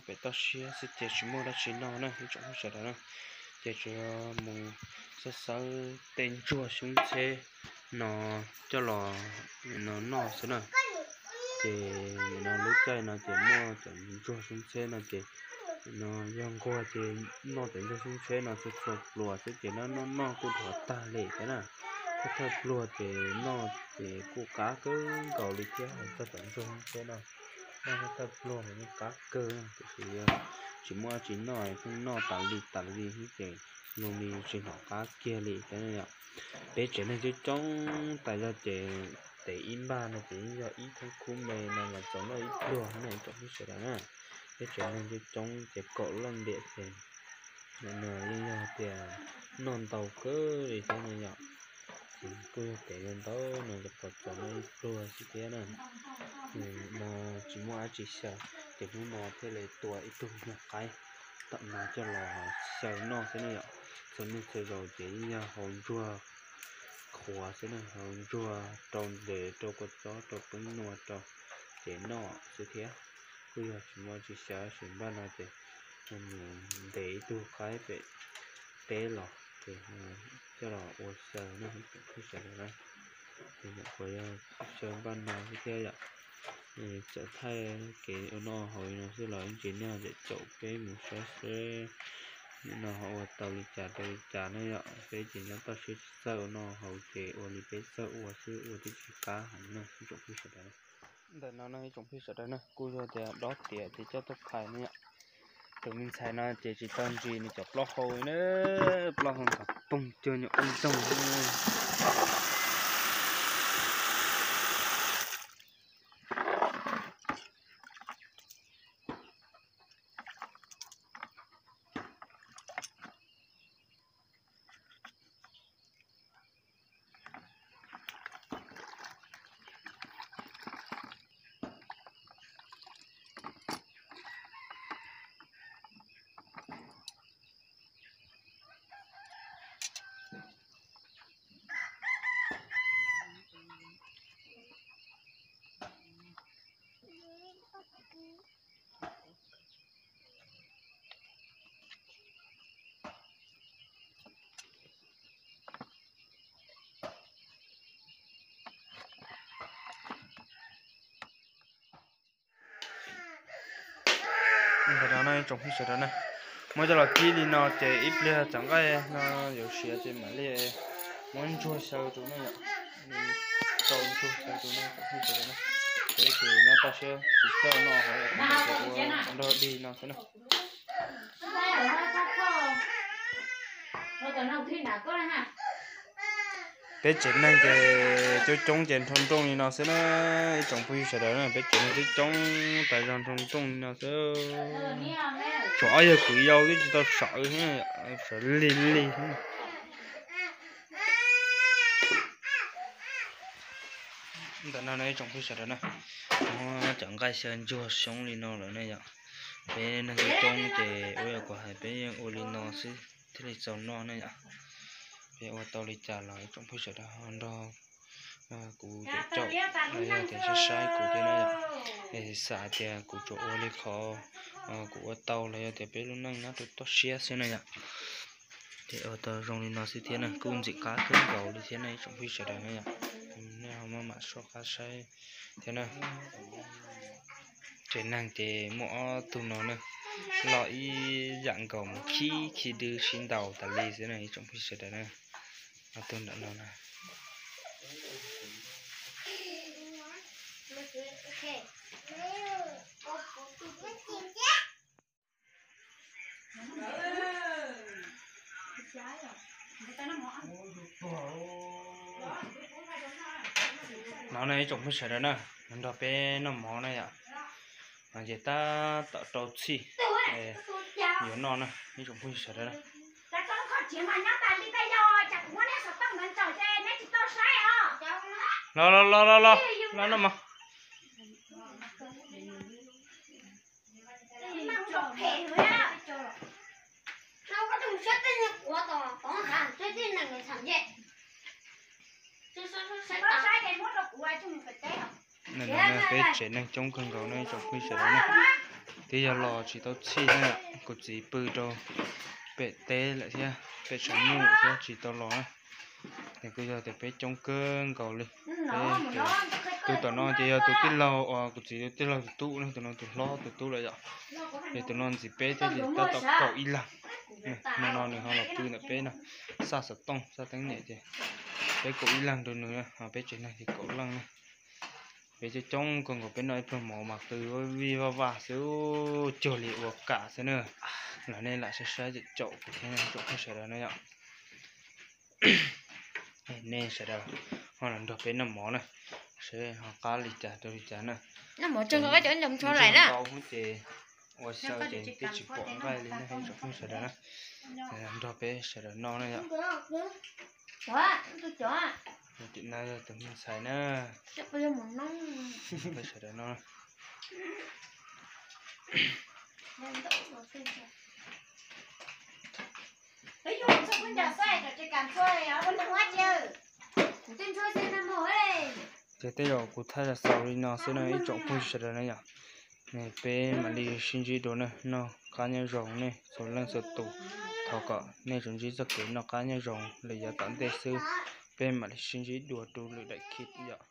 pem toj siab xwb ces tsis muaj dab tsi noj na ib tsoom phooj ywg sawv daws na. Ces tsuas yog mus xawb xawb tej ntsuag xyoob txheb no coj los no noj xwb na. Ces nim no lub caij no ces muaj cov ntsuag xyoob txheb no ces no yog nquag ces noj cov ntsuag xyoob txheb no txhua txhua pluas xwb ces noj noj noj kuj dhuav tag li thiab na. Thawj thawj pluag ces noj ces kuj qab kawg nkaus li thiab, hais txog cov ntsuag xyoob txheb no noj thawj thawj pluag mas yeej qab kawg na, tiam sis yog tsis muaj dab tsi noj pheej noj tas li tas li xwb ces zoo li tsis hnov qab kiag li thiab yom. Peb tsev neeg coob coob tas zog ces tes ib npag no ces yeej yog ib thoob khub me no mas txaus noj ib pluag na ib tsoom phooj ywg sawv daws na. Peb tsev neeg coob coob ces kaum leej ntiam ces no yeej yog tias noj ntau kawg li thiab no yom. Ces kuj yog tes ntau no ces pom txaus noj ib pluag xwb thiab na. No tsis muaj dab tsi xyaw ces hnub no thiaj li tua ib tug nyuag qaib tom no coj los xyaw noj xwb na yom. Txhua niaj txhua zaus ces yeej yog hau ntsuag qhuav xwb na, hau ntsuag rau ntses rau kua txob rau peeb nua rau ces noj xwb thiab. Kuj yog tsis muaj dab tsi xyaw tab sis npaj no ces mus ntes ib tug qaib pem teb los ces coj los ua xyaw na ib tsoom phooj ywg sawv daws na. Ces nyuam qhuav yog xyaw npaj no xwb thiab yom. Txawm thaij kev ua noj haus li no xwb los ib ntsis nej caum peb mus saib seb nim no ho ua tau li cas rau li cas na yom. Peb ces nyob toj siab tsis txawj ua noj haus ces ua li peb txawj ua xwb ua twb tsis qab heev na ib tsoom phooj ywg sawv daws. Ntawm no no ib tsoom phooj ywg sawv daws na kuj yog tias dob tiav ces coj tuaj phais na yom. Tus me ntxhais no ces tsis tau ntsis nws cov plaub hau na, plaub hau nqas poog cuag nyuam qub ntoog. Ntawm no no ib tsoom phooj ywg sawv daws na, muab coj los kib li no ces ib pliag cov nqaij no yuav siav ces mam li muab ntsuag xyaw rau na yom. Rau ntsuag xyaw rau na tsoom phooj ywg sawv daws na. Peb ces nyob toj siab tsis txawj noj haus ces ua nrog dig no xwb na. Peb tsev neeg ces coob coob ces nroo nrooj li no xwb na. Ib tsoom phooj ywg sawv daws na, peb tsev neeg coob coob tas zog nroo nrooj li no xwb. Tshuav ob yawg kwv yau twb tsis tau sawv, sawv lig lig. Ntawm no no ib tsoom phooj ywg sawv daws na, muab cov nqaij xyaw ntsuag xyoob li no lawm ne yom. Peb neeg coob coob ces ua yam kuv hais peb yeej ua li no xwb thiaj li txaus noj ne yom. Peb ua tau li cas los ib tsoom phooj ywg sawv daws ho nrog kuv caum caum los yog tias saib saib kuv thiab na yom. Es xav tias kuv tsuas ua li qhov kuv ua tau los yog tias peb lub neej nyob rau toj siab xwb na yom. Ces ua tau zoo li no xwb thiab na, kuj ntxim qab kawg nkaus li thiab na ib tsoom phooj ywg sawv daws na yom. Nej ho maj mam soj qab saib thiab na. Tsev neeg ces muaj ob tug no na, loj ib yam nkaus mus khib khib dwb sib ntaus tas li xwb na ib tsoom phooj ywg sawv daws na. Ob tug ntawm no na. No ne ib tsoom phooj sawv daws na, nrog peb noj mov na yom. No ces tab tom rau txhij yuav noj na ib tsoom phooj sawv daws na. Los los los los los, los noj mov. Peb tsev neeg coob kawg nkaus ne ib tsoom phooj sawv daws na. Twb yog los tsis tau txhij na, kuv txiv pw rau pem teb lawm thiab pem tshav nyuj thiab tsis tau los na. Ces kuj yog tias peb coob kawg nkaus li. Peb ces tus tom no ces yog tus tij laug uas kuv txiv tus tij laug tus tub na, tus no tus hlob tus tub lawm yom. Ces tus no ntxiv peb thiab ces tab tom kaum ib leeg. Hmo no nws ho los pw ntawm peb no, xa xov tooj xa teeb nyem ces peb kaum ib leeg rau nws, ho peb tsev neeg ces kaum leej na. Peb coob coob kawg nkaus, peb noj ib pluag mov mas qw vij vaj vaj xwb, cuag li ua kam xwb na. Los nej lam saib saib caum kuv thiab tsoom phooj sawv daws na yom. Nej sawv daws ho los nrog peb noj mov na, seb ho qab li cas rau li cas na. Noj mov tsawg nkaus, cov ntau ces ua xyaw ces twb tsis pom nqaij li na, tsoom phooj sawv daws na. Nrog peb sawv daws noj na yom. Tim no yog tus me ntxhais na, peb sawv daws noj. Ces tej zaum kuv thaij los xaus li no xwb no ib tsoom phooj ywg sawv daws na yom. Peb mam li sib ntsib dua na, noj qab nyob zoo nej txhua leej txhua tus. Thov kom nej tsuas ntsib txoj kev noj qab nyob zoo li yav tom ntej xwb. Peb mam li sib ntsib dua rau lwm daim clip yom.